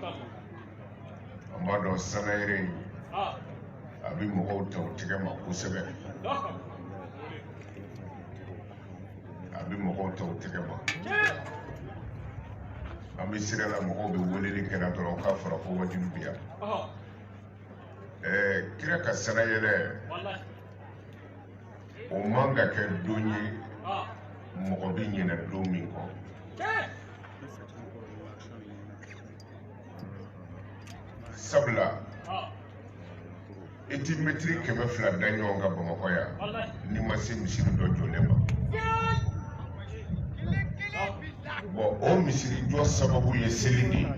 An b'a dɔn sanayɛlɛ in, a bɛ mɔgɔw ta u tɛgɛ ma kosɛbɛ, a bɛ mɔgɔw ta u tɛgɛ ma. An bɛ sira la, mɔgɔw bɛ weleli kɛra dɔrɔn k'a fɔra ko wajibi bi yan. Kira ka sanayɛlɛ, o man ka kɛ don ye mɔgɔ bɛ ɲinɛ don min kɔ, sabula i ti mɛtiri 200 da ɲɔgɔn kan Bamakɔ yan n'i ma se misiri dɔ jɔlen ma. Bɔn, o misiri jɔ sababu ye seli de ye.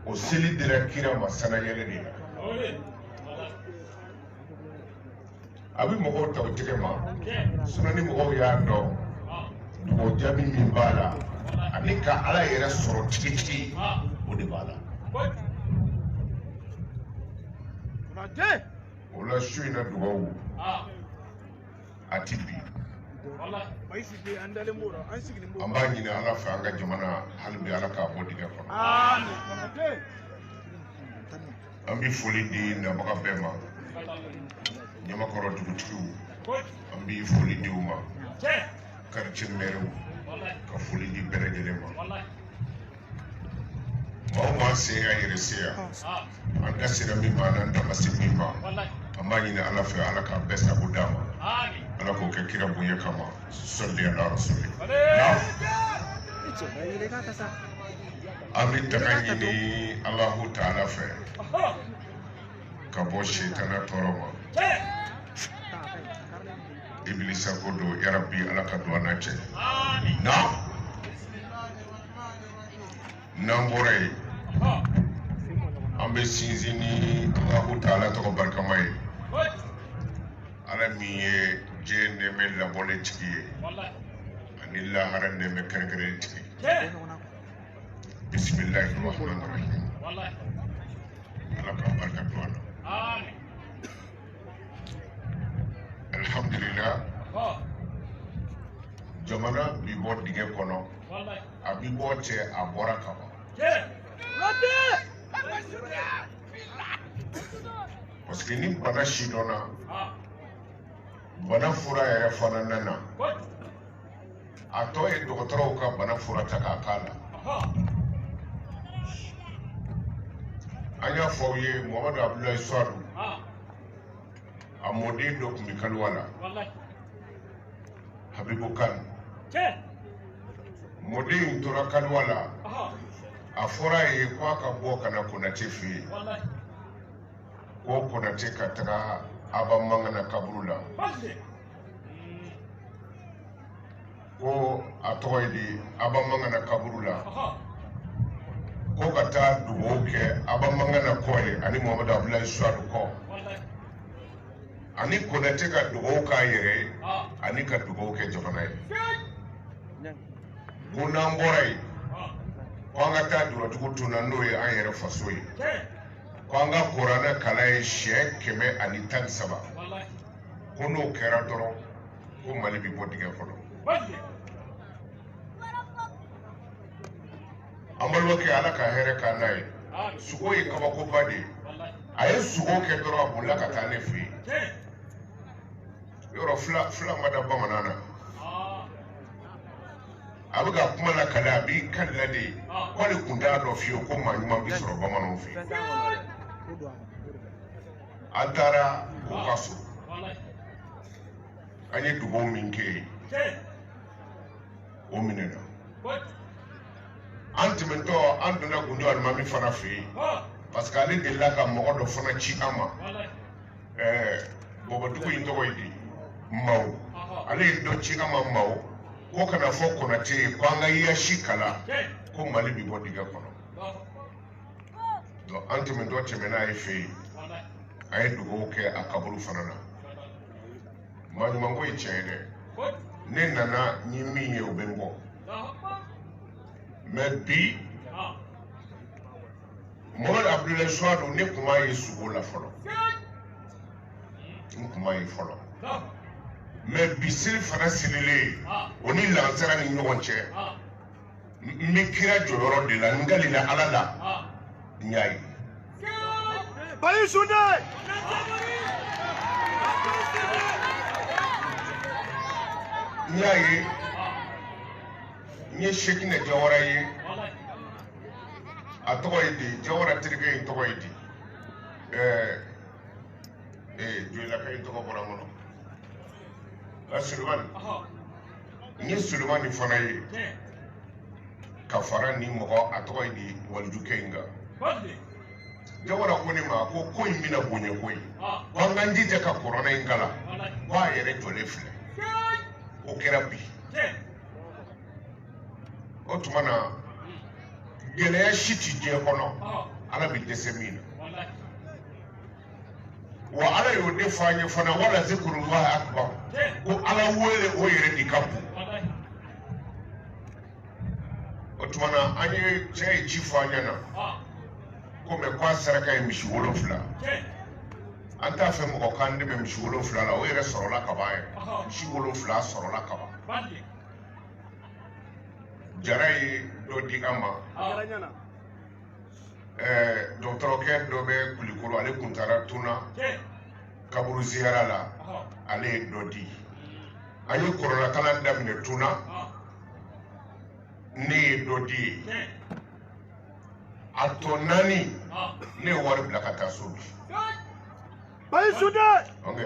O seli dira kira ma sanayɛlɛ de la. A bɛ mɔgɔw ta u tɛgɛ ma, sinon ni mɔgɔw y'a dɔn dugawu jaabi min b'a la ani ka Ala yɛrɛ sɔrɔ tigitigi, o de b'a la. O la, su in na dugawu a ti bi. An b'a ɲini Ala fɛ, an ka jamana, hali bi Ala k'a bɔ dingɛ kɔnɔ. An bɛ foli di nabaga bɛɛ ma. Ɲamakɔrɔ dugutigiw, an bɛ foli di u ma. Quartier mairew, ka foli di bɛɛ lajɛlen ma. Maa o maa sen y'a yɛrɛ se yan, an da sera min ma, n'an da ma se min ma, an b'a ɲini Ala fɛ, Ala k'a bɛɛ sago d'a ma. Ala k'o kɛ kira bonya kama. Sɔli ala rasuli. An bɛ taga ɲini Alahu taala fɛ ka bɔ setana tɔɔrɔ ma. Ibilisa ko don. Yarabi, Ala ka don an n'a cɛ. Na n'an bɔra yen, an bɛ sinsin ni Alahu taala tɔgɔ barikama ye, Ala min ye diɲɛ nɛɛmɛ labɔlen tigi ye ani lahara nɛɛmɛ kɛrɛnkɛrɛnnen tigi. Bisimilahi rahmani rahim. Ala ka barika don an na. Alhamdulillah, jamana bi bɔ dingɛ kɔnɔ. A bi bɔ cɛ, a bɔra ka ban, parce que ni bana sidɔnna, bana fura yɛrɛ fana nana. A tɔ ye dɔgɔtɔrɔw ka bana fura ta k'a k'a la. An y'a fɔ aw ye, Muhamadu Abudulayi Suwadu, a mɔden dɔ tun bɛ kaliwa la, Habibu Kan. Mɔden in tora kaliwa la. A fɔra a ye ko a ka bɔ ka na Konate fɛ yen, ko Konate ka taga Aba Mangana kaburu la, ko a tɔgɔ ye di, Aba Mangana kaburu la, ko ka taa dugawu kɛ Aba Mangana kɔ ye ani Muhamadu Abudulayi Suwadu kɔ, ani Konate ka dugawu k'a yɛrɛ ye ani ka dugawu kɛ jamana ye. Ko n'an bɔra yen, ko an ka taa Duratugu tun na, n'o ye an yɛrɛ faso ye, ko an ka kuranɛ kalan ye siɲɛ 113. Ko n'o kɛra dɔrɔn, ko Mali bɛ bɔ dingɛ kɔnɔ. An balimakɛ, Ala ka hɛrɛ k'an n'a ye. Sugo ye kabakoba de ye. A ye sugo kɛ dɔrɔn, a bolila ka taa ne fɛ yen. Yɔrɔ fila fila ma da bamanan na. A bɛ ka kuma la kale, a b'i kalila de ye k'ale kun t'a dɔn fiyewu ko maa ɲuman bɛ sɔrɔ bamananw fɛ yen. An taara o ka so, an ye dugawu min kɛ yen, o minɛna. An tɛmɛntɔ, an donna Gundo alimami fana fɛ yen, parce que ale delila ka mɔgɔ dɔ fana ci an ma. Bɔbɔdugu in tɔgɔ ye di, Mawo. Ale ye dɔ ci an ma Mawo, ko kana fɔ Konate ye ko an ka yasi kala, ko Mali bɛ bɔ dingɛ kɔnɔ. Donc an tɛmɛntɔ tɛmɛna ye fɛ yen, an ye dugawu kɛ a kaburu fana na. Maa ɲumanko ye tiɲɛ ye dɛ. Ne nana ni min ye, o bɛ n bɔ. Mais bi, Mohamed Abdoulaye Suwadu, ne kun m'a ye sugo la fɔlɔ, n kun m'a ye fɔlɔ. Mais bi seli fana selilen, o ni lansara ni ɲɔgɔn cɛ, n bɛ kira jɔyɔrɔ de la, n kalila Ala la. N y'a ye. Bayi Sunde! N y'a ye, n ye Sekina Jawara ye. A tɔgɔ ye di? Jawara terikɛ in tɔgɔ ye di? Joyilaka in tɔgɔ bɔra n kɔnɔ. Sulemani. N ye Sulemani fana ye ka fara ni mɔgɔ, a tɔgɔ ye di, walijukɛ in kan. Jawara ko ne ma ko in bɛna bonya koyi, ko an k'an jija ka kɔrɔna in kalan, ko a yɛrɛ jɔlen filɛ. O kɛra bi. O tuma na gɛlɛya si ti diɲɛ kɔnɔ Ala bɛ dɛsɛ min na. Wa Ala y'o de fɔ an ye fana, wala zikurullahi akbar, ko Ala wele o yɛrɛ de ka bon. O tuma na an ye cɛ ye ci fɔ an ɲɛna ko mɛ ko a saraka ye misi 7. An t'a fɛ mɔgɔ k'an dɛmɛ misi 7 la, o yɛrɛ sɔrɔla ka ban yɛrɛ. Misi 7 sɔrɔla ka ban. Jara ye dɔ di an ma. Dɔgɔtɔrɔkɛ dɔ bɛ Kulikoro, ale kun taara Tuna kaburu ziyara la, ale ye dɔ di. An ye kɔrɔnakalan daminɛ Tuna, ne ye dɔ di yen. A tɔ 4, ne ye wari bila ka taa so bi. Bayi Sunde! Ok.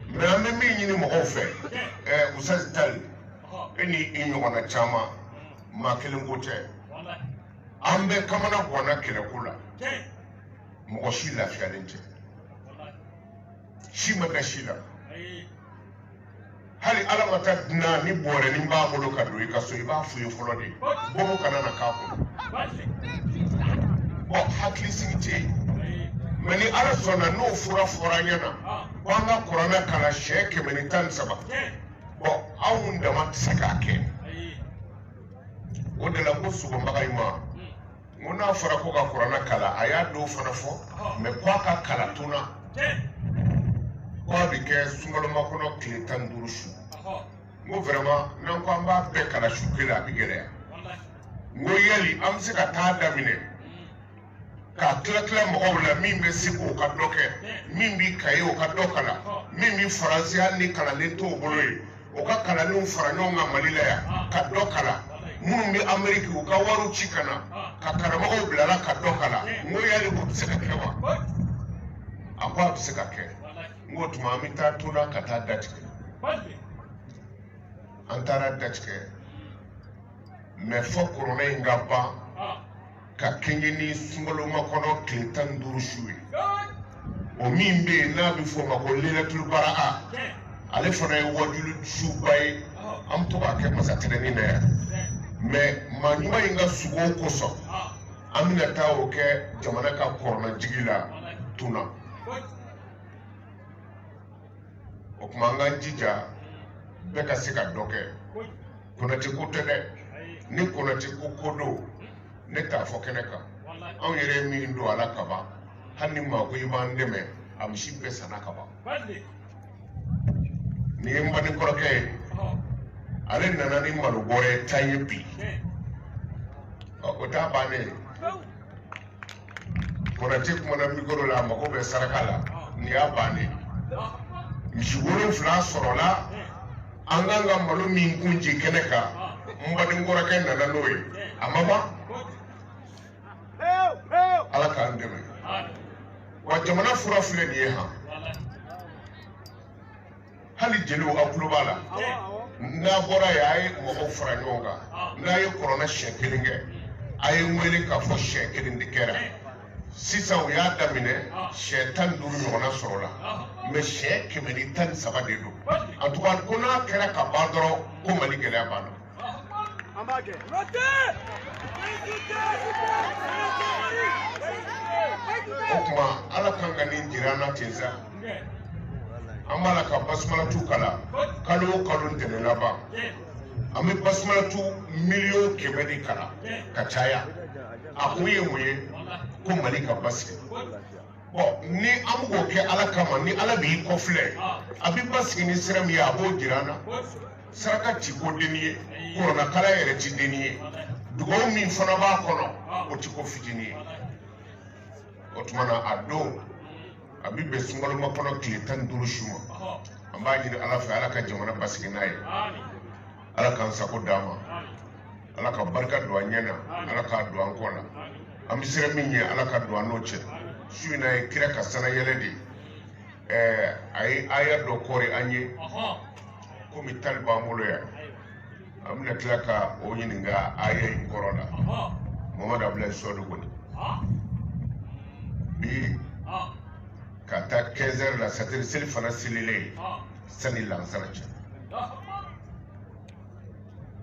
Mais an bɛ min ɲini mɔgɔw fɛ, Usaz Tall, e ni i ɲɔgɔnna caman, maa kelen ko tɛ. An bɛɛ kamana ganna kɛlɛko la. Mɔgɔ si lafiyalen tɛ. Si ma da si la. Hali Ala ma taa dunan ni bɔrɛnin b'a bolo ka don i ka so, i b'a f'u ye fɔlɔ de. Bɔbɔ kana na k'a kɔnɔ. Bɔn hakili sigi tɛ yen. Mɛ ni Ala sɔnna n'o fura fɔra an ɲɛna ko an ka kuranɛ kalan siɲɛ 113. Bɔn anw dama tɛ se k'a kɛ. O de la ko sogobaga in ma, n ko n'a fɔra ko ka kuranɛ kalan, a y'a dɔw fana fɔ, mɛ ko a ka kalan tuna. Ko a bɛ kɛ sunkalomakɔnɔ tile 15 su. N ko vraiment n'an ko an b'a bɛɛ kalan su kelen, a bɛ gɛlɛya. N ko yali an bɛ se ka taa daminɛ k'a tila tila mɔgɔw la, min bɛ se k'o ka dɔ kɛ, min bɛ Kaye o ka dɔ kalan, min bɛ Faransi hali ni kalanden t'o bolo ye, o ka kalandenw fara ɲɔgɔn kan Mali la yan ka dɔ kalan, minnu bɛ Ameriki u ka wariw ci ka na ka karamɔgɔw bila la ka dɔ kalan. N ko yali o bɛ se ka kɛ wa? A ko a bɛ se ka kɛ. N ko tuma an bɛ taa Tuna ka taa datigɛ. An taara datigɛ, mɛ fɔ kɔrɔnɛ in ka ban ka kɛɲɛ ni sunkalomakɔnɔ tile 15 su ye. O min bɛ yen n'a bɛ fɔ o ma ko Lelatul Baraa, ale fana ye wajulu suba ye. An bɛ to k'a kɛ masatɛrɛnin na yan. Mɛ maa ɲuman in ka sugo kosɔn, an bɛna taa o kɛ jamana ka kɔrɔnajigi la Tuna. O tuma an k'an jija bɛɛ ka se ka dɔ kɛ. Konate ko tɛ dɛ. Ni Konate ko ko don, ne t'a fɔ kɛnɛ kan. Anw yɛrɛ ye min don a la ka ban, hali ni maa ko i b'an dɛmɛ, a misi bɛɛ sanna ka ban. Nin ye n baden kɔrɔkɛ ye, ale nana ni malo bɔrɛ 10 ye bi. O t'a bannen ye. Konate kumana mikoro la, a mago bɛ saraka la, nin y'a bannen. Misi 7 sɔrɔla, an kan ka malo min kun ci kɛnɛ kan, n baden kɔrɔkɛ nana n'o ye. A ma ban. Ala k'an dɛmɛ. Wa jamana fura filɛ nin ye han. Hali jeliw aw tulo b'a la. N'a bɔra yen, a ye mɔgɔw fara ɲɔgɔn kan. N'a ye kɔrɔnɛ siɲɛ 1 kɛ, a ye n wele k'a fɔ siɲɛ 1 de kɛra. Sisan u y'a daminɛ siɲɛ 15 ɲɔgɔnna sɔrɔla, mɛ siɲɛ 113 de don. En tout cas ko n'a kɛra ka ban dɔrɔn, ko Mali gɛlɛya banna. An b'a kɛ. O tuma Ala kan ka nin jira an na ten sa. An b'a la ka basumalatu kalan kalo o kalo ntɛnɛn laban. An bɛ basumalatu 100 000 de kalan ka caya. A kun ye mun ye? Ko Mali ka basigi. Bɔn ni an bɛ k'o kɛ Ala kama, ni Ala b'i kɔfilɛ, a bɛ basigi ni sira min ye, a b'o jira an na. Saraka ci ko denni ye, kɔrɔnakala yɛrɛ ci denni ye. Dugawu min fana b'a kɔnɔ, o ti ko fitinin ye. O tuma na a don a bɛ bɛn sunkalo kɔnɔ tile 15 su ma. An b'a ɲini Ala fɛ, Ala ka jamana basigi n'a ye, Ala k'an sago d'an ma, Ala ka barika don an ɲɛ na, Ala k'a don an kɔ la. An bɛ siran min ɲɛ, Ala ka don an n'o cɛ. Su in na ye kira ka sanayɛlɛ de ye. A ye aya dɔ kɔri an ye komi tali b'an bolo yan, an bɛna tila ka o ɲininka aya in kɔrɔ la. Mamadu Abulayi Sɔdu kɔni bi ka taa 15 heures la, c'est-à-dire seli fana selilen sani lansara cɛ,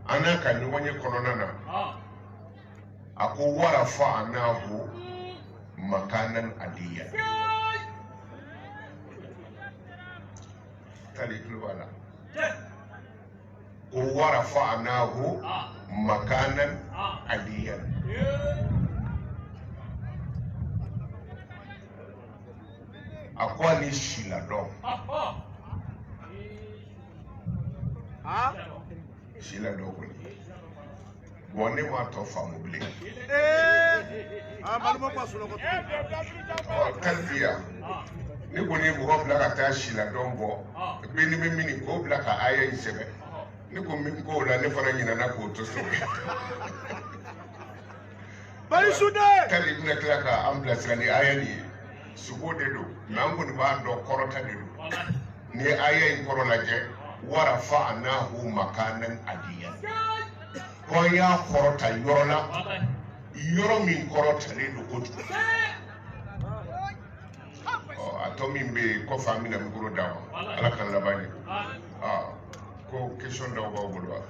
an n'a ka ɲɔgɔn ye kɔnɔna na, a ko warafa'nahu makanan aliyya. Tali tulo b'a la, ko warafa'nahu makanan aliyya. A ko a ni siladɔn, siladɔn kɔni, bon ne m'a tɔ faamu bilen. Ɔ talibiya, ne kɔni ye mɔgɔ bila ka taa siladɔn bɔ bɛɛ ni bɛ min k'o bila ka aya in sɛbɛn, ne ko min k'o la, ne fana ɲinɛna k'o to so. Tali bɛna tila ka an bilasira ni aya nin ye. Sugo de don, mɛ an kɔni b'a dɔn kɔrɔta de don. N'i ye aya in kɔrɔ lajɛ, warafa'nahu makanan aliyya, ko an y'a kɔrɔta yɔrɔ la, yɔrɔ min kɔrɔtalen don kojugu. Ɔ a tɔ min bɛ yen kɔfɛ, an bɛna micro d'a ma. Ala k'an laban ye. Ko question dɔw b'aw bolo wa?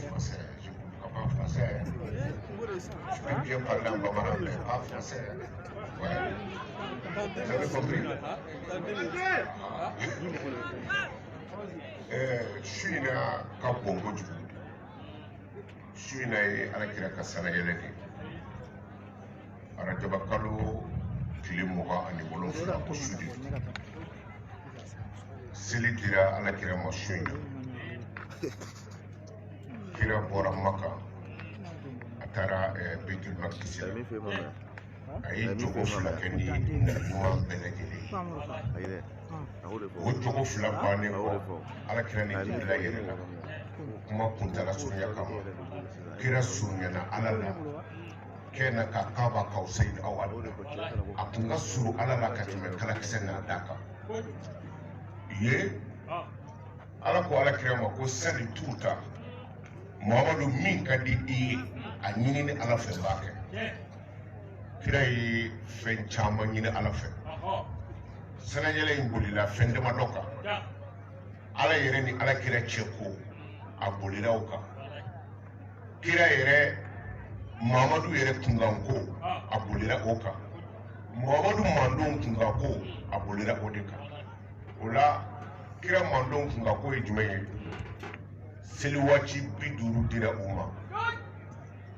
Français, je ne comprends pas français. Je peux bien parler en bambara, mais pas français. Ouais. Vous avez compris? Su in na ka bon kojugu. Su in na ye Ala kira ka sanayɛlɛ de ye. Arajaba kalo tile 27, o su de. Seli dira Ala kira ma su in na. Kira bɔra Maka, a taara Baitul Maqdis la. A ye jogo fila kɛ ni ɲuman bɛɛ lajɛlen. O jogo fila bannen kɔ, Ala kira ni Jibirila yɛlɛla. Kuma kuntala surunya kama, kira surunyana Ala la kɛnɛ ka kaba kawsayid aw adna. A kun ka surun Ala la ka tɛmɛ kalakisɛ n'a da kan ye. Ala ko Ala kira ma ko sali tuuta, Muhamadu, min ka di i ye a ɲini ni Ala fɛ, b'a kɛ. Kira ye fɛn caman ɲini Ala fɛ. Sanayɛlɛ in bolila fɛn damadɔ kan. Ala yɛrɛ ni Ala kira cɛ ko a bolila o kan. Kira yɛrɛ, Muhamadu yɛrɛ kunkanko, a bolila o kan. Muhamadu mandenw kunkanko, a bolila o de kan. O la kira mandenw kunkanko ye jumɛn ye? Seli waati 50 dira u ma.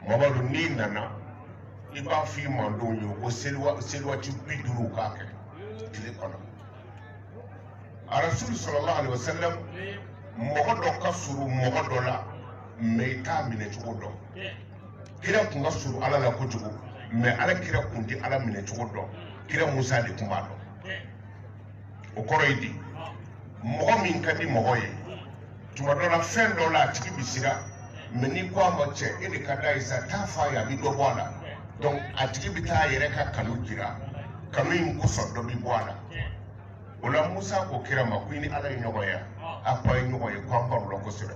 Muhamadu, n'i nana, i b'a fɔ i mandenw ye ko seli waati 50 k'a kɛ tile kɔnɔ. Arasulu sallallahu alaihi wasallam, mɔgɔ dɔ ka surun mɔgɔ dɔ la, mɛ i t'a minɛ cogo dɔn. Kira kun ka surun Ala la kojugu, mɛ Ala kira kun tɛ Ala minɛ cogo dɔn. Kira Musa de kun b'a dɔn. O kɔrɔ ye di? Mɔgɔ min ka di mɔgɔ ye, tuma dɔ la fɛn dɔ la a tigi bɛ siran, mɛ n'i ko a ma cɛ e de ka d'a ye sa, taa f'a ye, a bɛ dɔ bɔ a la. Donc a tigi bɛ taa a yɛrɛ ka kanu jira, kanu in kosɔn dɔ bɛ bɔ a la. O la Musa ko kira ma ko i ni Ala ye ɲɔgɔn ye, a ko a ye ɲɔgɔn ye, ko an barola kosɛbɛ.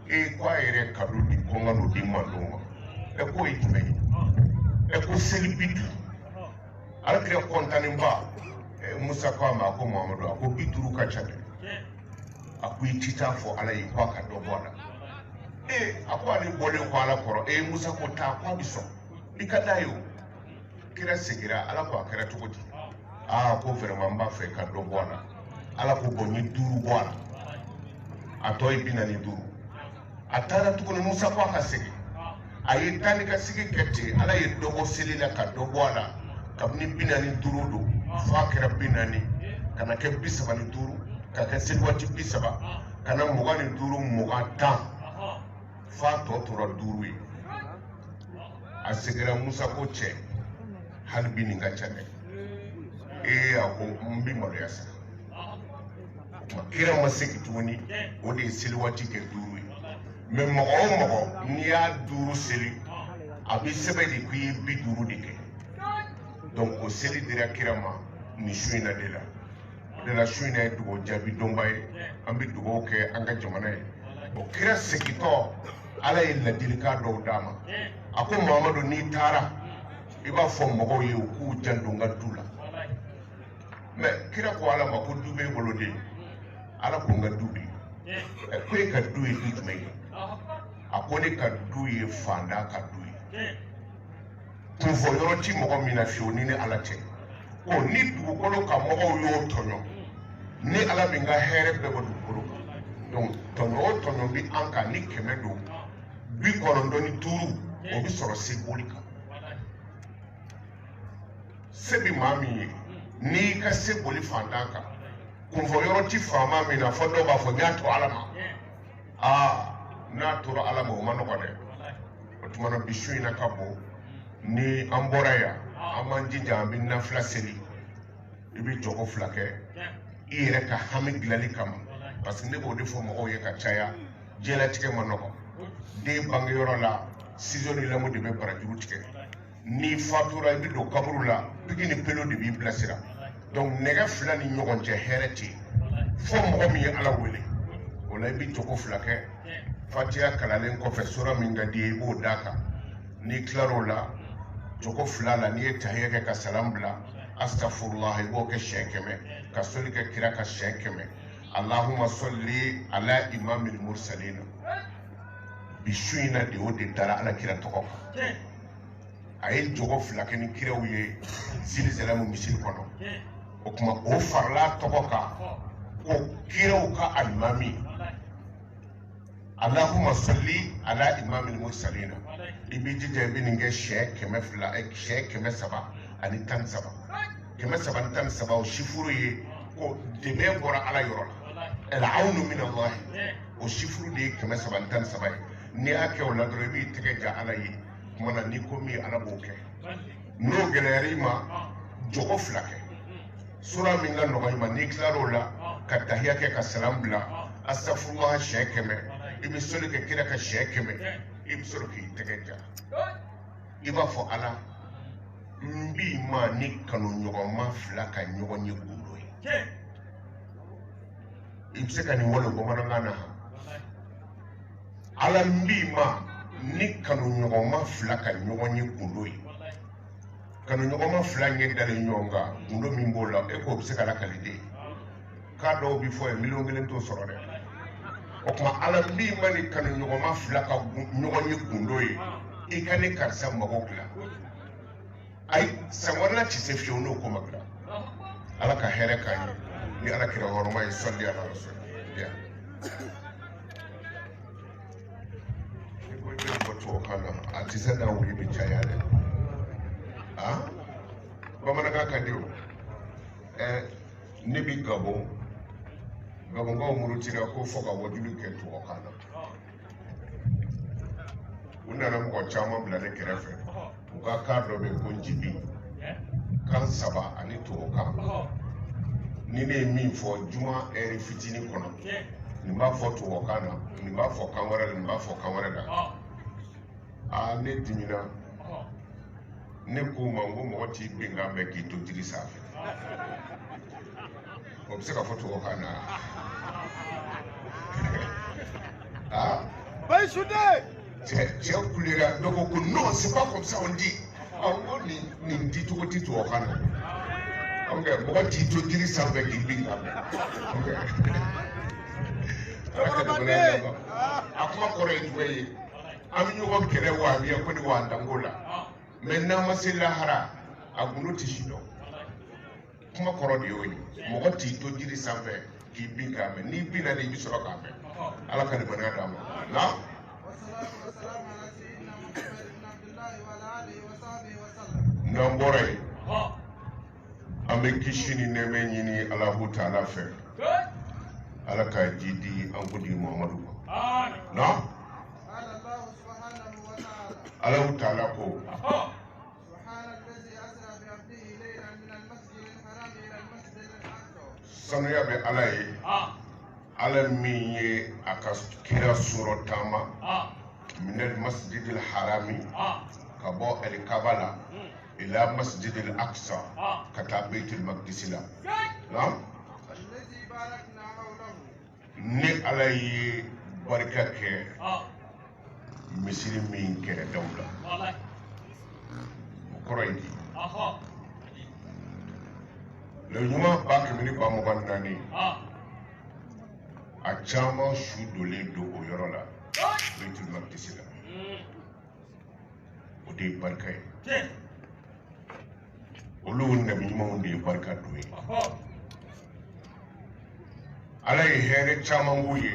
E ko a yɛrɛ kado di ko n ka n'o di mandenw ma. E k'o ye jumɛn ye? E ko seli 50. Ala kira kɔntanenba, Musa ko a ma ko Muhamadu, a ko 50 ka ca dɛ. A ko Ko i ti taa fɔ Ala ye ko a ka dɔ bɔ a la. Ee, a ko ale bɔlen kɔ Ala kɔrɔ, ee, Musa ko taa, ko a bɛ sɔn, i ka d'a ye. O kira segira, Ala ko a kɛra cogo di? Aa, ko vraiment n b'a fɛ ka dɔ bɔ a la. Ala ko bon, n ye 5 bɔ a la, a tɔ ye 45. A taara tuguni, Musa ko a ka segin. A ye taa ni ka segin kɛ ten, Ala ye dɔ bɔ seli la ka dɔ bɔ a la, kabini 45 don f'a kɛra 40, ka na kɛ 35, ka kɛ seli waati 30, ka na 25, 20, 10, f'a tɔ tora 5 ye. A seginna, Musa ko cɛ, hali bi nin ka ca dɛ. Ee, a ko n bɛ maloya sa. O tuma kira ma segin tuguni, o de ye seli waati kɛ 5 ye. Mais mɔgɔ o mɔgɔ n'i y'a 5 seli, a bɛ sɛbɛn de k'i ye 50 de kɛ. Donc o seli dira kira ma nin su in na de la. O de la su in na ye dugawu jaabi donba ye. An bɛ dugawu kɛ an ka jamana ye. O kira segintɔ, Ala ye ladilikan dɔw d'a ma. A ko Muhamadu, n'i taara, i b'a fɔ mɔgɔw ye u k'u janto n ka du la. Mais kira ko Ala ma ko du b'e bolo de? Ala ko n ka du bɛ yen. Ko e ka du ye du jumɛn ye? A ko ne ka du ye fantan ka du ye, kunfɔ yɔrɔ ti mɔgɔ min na fiyewu ni ne Ala cɛ. Ko ni dugukolo ka mɔgɔw y'o tɔɲɔ, ni Ala min ka hɛrɛ bɛɛ bɔ dugukolo kan. Donc tɔɲɔ o tɔɲɔ bi an kan, ni 100 don, 95 o bɛ sɔrɔ seboli kan. Se bɛ maa min ye, n'i ka se boli fantan kan, kunfɔ yɔrɔ ti faama min na, fɔ dɔw b'a fɔ n y'a to Ala ma. Aa, n'a tora Ala ma, o ma nɔgɔ dɛ. O tuma na bi su in na ka bon. Ni an bɔra yan, an b'an jija, an bɛ nafila seli. I bɛ jɔko 2 kɛ i yɛrɛ ka hami dilanli kama, parce que ne b'o de fɔ mɔgɔw ye ka caya, diɲɛlatigɛ ma nɔgɔ. Den bangeyɔrɔ la, ciseau ni lame de bɛ barajuru tigɛ. N'i fatura, i bɛ don kaburu la, piki ni pelo de b'i bilasira. Donc nɛgɛ 2 ni ɲɔgɔn cɛ, hɛrɛ tɛ yen fo mɔgɔ min ye Ala wele. O la i bɛ jɔko 2 kɛ. Fatiya kalanlen kɔfɛ, sura min ka di ye, i b'o d'a kan. N'i tilar'o la, jɔko 2 la, n'i ye tahiya kɛ ka salam bila, astafurlah, i b'o kɛ siɲɛ 100, ka soli kɛ kira ka siɲɛ 100, Allahumma salli ala imamil mursalina. Bi su in na de, o de dara Ala kira tɔgɔ kan. A ye jɔgɔ 2 kɛ ni kiraw ye zilizalamu misiri kɔnɔ. O tuma o farala tɔgɔ kan ko kiraw ka alimami, Allahumma salli ala imamil mursalina. I b'i jija, i bɛ nin kɛ siɲɛ 200, siɲɛ 313. 313, o sifuru ye ko dɛmɛ bɔra Ala yɔrɔ la, al-awnu min Allah. O sifuru de ye 313 ye. N'i y'a kɛ o la dɔrɔn, i b'i tɛgɛ ja Ala ye. Tuma na n'i ko min, Ala b'o kɛ. N'o gɛlɛyara i ma, jɔgɔ 2 kɛ, sura min ka nɔgɔ i ma. N'i tilar'o la, ka tahiya kɛ ka salam bila, astafurlah siɲɛ 100, i bɛ soli kɛ kira ka siɲɛ 100, i bɛ sɔrɔ k'i tɛgɛ ja. I b'a fɔ Ala, n b'i ma ni kanuɲɔgɔnma 2 ka ɲɔgɔn ye gundo ye. I bɛ se ka nin wale bamanankan na han. Ala, n b'i ma ni kanuɲɔgɔnma 2 ka ɲɔgɔn ye gundo ye. Kanuɲɔgɔnma 2 ɲɛ dalen ɲɔgɔn kan, gundo min b'o la, e k'o bɛ se ka lakali de? K'a dɔw bɛ fɔ ye, 1 miliyɔn t'o sɔrɔ dɛ. O tuma Ala, n b'i ma ni kanuɲɔgɔnma 2 ka ɲɔgɔn ye gundo ye, i ka ne karisa mago dilan. Ayi, san wɛrɛ la ti se fiyewu n'o ko ma dilan. Ala ka hɛrɛ k'an ye ni Ala kira hɔrɔma ye. Sɔli ala rasul. Ni ko i bɛ fɔ tubabukan na, a tɛ se n'a wuli bɛ caya dɛ. Ah, bamanankan ka di o. Ne bi Gabon, Gabonkaw murutira ko fɔ ka wajuli kɛ tubabukan na. U nana mɔgɔ caman bila ne kɛrɛfɛ. U ka kan dɔ bɛ yen ko njibi, kan 3 ani tubabukan. Ni ne ye min fɔ juma ɛri fitinin kɔnɔ, nin b'a fɔ tubabukan na, nin b'a fɔ kan wɛrɛ la, nin b'a fɔ kan wɛrɛ la. Aa, ne dimina. Ne k'u ma n ko mɔgɔ t'i benkan mɛn k'i to jiri sanfɛ. O bɛ se ka fɔ tubabukan na? Aa. Bayisu de! Cɛ kulera, dɔ ko ko non, c'est pas comme ça on dit. Ɔ, n ko nin di cogo ti tubabukan na. Ok, mɔgɔ t'i to jiri sanfɛ k'i bin kan mɛn. Ok. Ala ka limaniya d'an ma. A kuma kɔrɔ ye jumɛn ye? An bɛ ɲɔgɔn kɛlɛ wahabiya ko ni wahadanko la, mais n'an ma se lahara, a gundo tɛ si dɔn. Kuma kɔrɔ de y'o ye. Mɔgɔ t'i to jiri sanfɛ k'i bin k'a mɛn. N'i binna de, i bɛ sɔrɔ k'a mɛn. Ala ka limaniya d'an ma na. N'an bɔra yen, an bɛ kisi ni nɛɛmɛ ɲini Alahu taala fɛ, Ala ka ji di an kuntigi Muhamadu ma na. Alahu taala ko: sanuya bɛ Ala ye, Ala min ye a ka kira sɔrɔ taama minal masjidil harami, ka bɔ alikaba la, ila masjidil aqsa, ka taa beitul maqdisi la. Naam, ni Ala ye barika kɛ misiri min kɛrɛdaw la, o kɔrɔ ye di? Ɲuman 1240, a caman su donnen don o yɔrɔ la, beitul maqdisi la. O de ye barika ye. Olu nabi ɲumanw de ye barika don ye. Ala ye hɛrɛ caman k'u ye,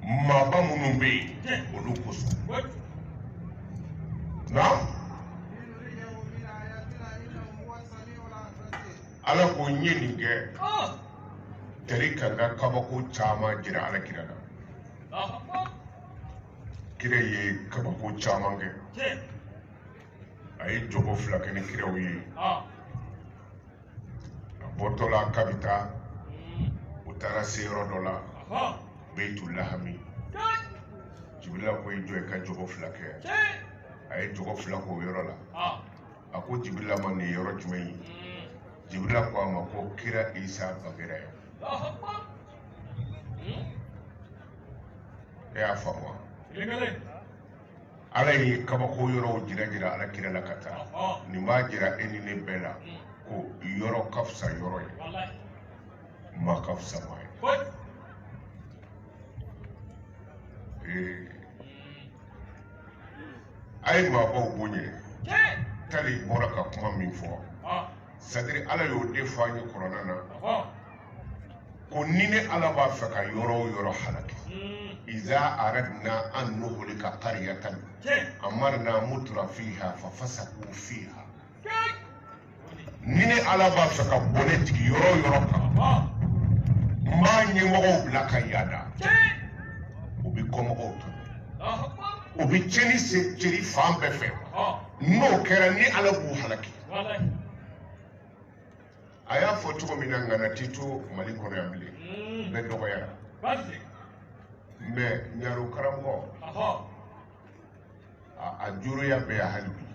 maaba minnu bɛ yen, olu kosɔn. Naam, Ala ko n ye nin kɛ tari ka n ka kabako caman jira Ala kira la. Kira ye kabako caman kɛ. A ye jogo fila kɛ ni kiraw ye. A bɔtɔ la k'a bɛ taa, u taara se yɔrɔ dɔ la, Beitul Lahami. Jibirila ko: i jɔ i ka jogo fila kɛ. A ye jogo fila k'o yɔrɔ la. A ko Jibirila ma: nin ye yɔrɔ jumɛn ye? Jibirila ko a ma ko kira Isa bangera yan. E y'a faamu wa? Ala ye kabako yɔrɔw jira jira Ala kira la ka taa. Nin b'a jira e ni ne bɛɛ la ko yɔrɔ ka fisa yɔrɔ ye, maa ka fisa maa ye. A ye maabaw bonya. Tali bɔra ka kuma min fɔ, c'est-à-dire Ala y'o de fɔ an ye kuranɛ na ko ni ne Ala b'a fɛ ka yɔrɔ o yɔrɔ halaki, iza aradna an nuhlika qaryatan amarna mutra fiha fa fasaku fiha. Ni ne Ala b'a fɛ ka bɔnɛ jigin yɔrɔ o yɔrɔ kan, n b'a ɲɛmɔgɔw bila ka yaada, u bɛ kɔmɔgɔw tɔɲɔ, u bɛ tiɲɛni se ceri fan bɛɛ fɛ. N'o kɛra, ni Ala b'u halaki. A y'a fɔ cogo min na, ŋana ti to Mali kɔnɔ yan bilen, bɛɛ dɔgɔyara. Mais ɲaro karamɔgɔ, a juruya bɛ yan hali bi.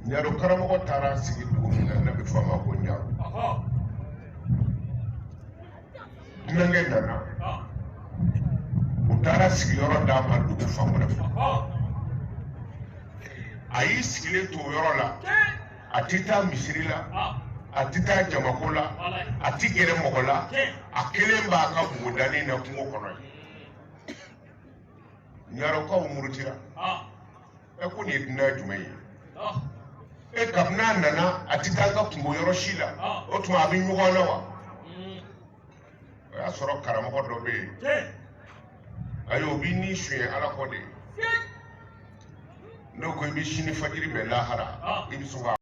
Ɲaro karamɔgɔ taara sigi dugu min na, n'a bɛ fɔ a ma ko Ɲaro. Dunankɛ nana, u taara sigiyɔrɔ d'a ma dugu fan wɛrɛ fɛ. A y'i sigilen to o yɔrɔ la, a tɛ taa misiri la, a tɛ taa jamako la, a tɛ gɛrɛ mɔgɔ la. A kelen b'a ka bugudanin na kungo kɔnɔ yen. Ɲarɔkaw murutira. Ɛ, ko nin ye dunan jumɛn ye? E, kabini a nana, a tɛ taa an ka kungo yɔrɔ si la. O tuma a bɛ ɲɔgɔn na wa? O y'a sɔrɔ karamɔgɔ dɔ bɛ yen. Ayi, o b'i ni suɲɛ Ala kɔ de. N'o ko i bɛ sini fajiri bɛn lahara, i bɛ sɔn ka